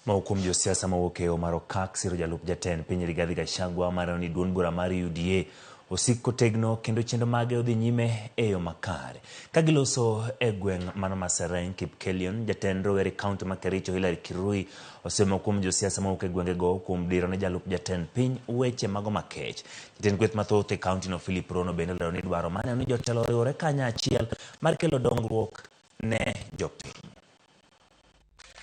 Moko kuom josiasa mawuok e yo mar okak siro jalup jatend piny Rigathi Gachagua mar ni duond bura mar UDA osik kotegno kendo chenro mage odhi nyime e yo makare. Ka giloso e gweng' mano ma Sereng, Kipkelion, jatend rowere kaunti ma Kericho Hillary Kirui osemo kuom josiasa mawuok e gwengego kuom diro ne jalup jatend piny weche mago makech. Jatend kweth mathoth e kaunti no Philip Rono bende olero ni dwaro mar neno ni jotelo oriwore kanyachiel mar kelo dongruok ne jopiny.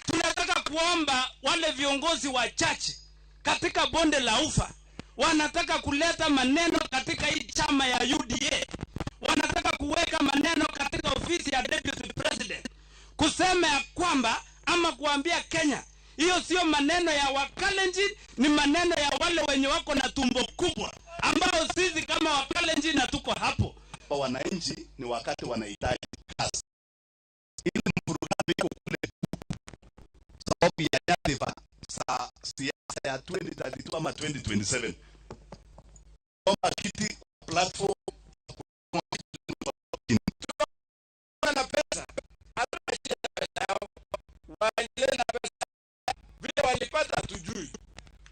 Tunataka kuomba wale viongozi wachache katika bonde la Ufa wanataka kuleta maneno katika hii chama ya UDA, wanataka kuweka maneno katika ofisi ya deputy president, kusema ya kwamba ama kuambia Kenya hiyo sio maneno ya Wakalenjin, ni maneno ya wale wenye wako na tumbo kubwa, ambao sisi kama Wakalenjin hatuko hapo. Wananchi ni wakati wanahitaji kazi, ili mvurugano iko kule sababu ya nyadhifa za siasa ya 2032 ama 2027. Omba kiti platform. Na pesa, hatuna shida na pesa yao, waendelee na pesa vile walipata hatujui.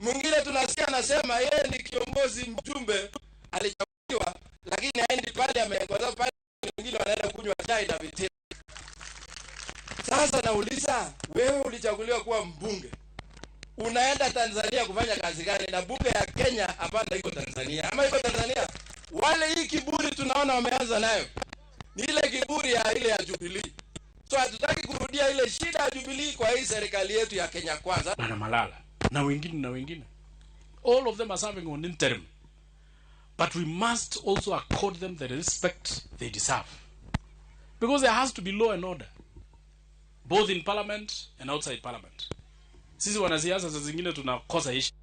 Mwingine tunasikia anasema yeye ni kiongozi mjumbe alichaguliwa, lakini haendi parliament kwa sababu pale wengine wanaenda kunywa chai na vitina. Sasa nauliza wewe, ulichaguliwa kuwa mbunge, unaenda Tanzania kufanya kazi gani? Na bunge ya Kenya hapana, iko Tanzania ama iko Tanzania? Wale hii kiburi tunaona wameanza nayo ni ile kiburi ya ile ya Jubilee. So hatutaki kurudia ile shida ya Jubilee kwa hii serikali yetu ya Kenya Kwanza. Bwana Malala na wengine na wengine, all of them are serving on interim, but we must also accord them the respect they deserve, because there has to be law and order both in parliament and outside parliament. Sisi wanasiasa saa zingine tunakosa heshima.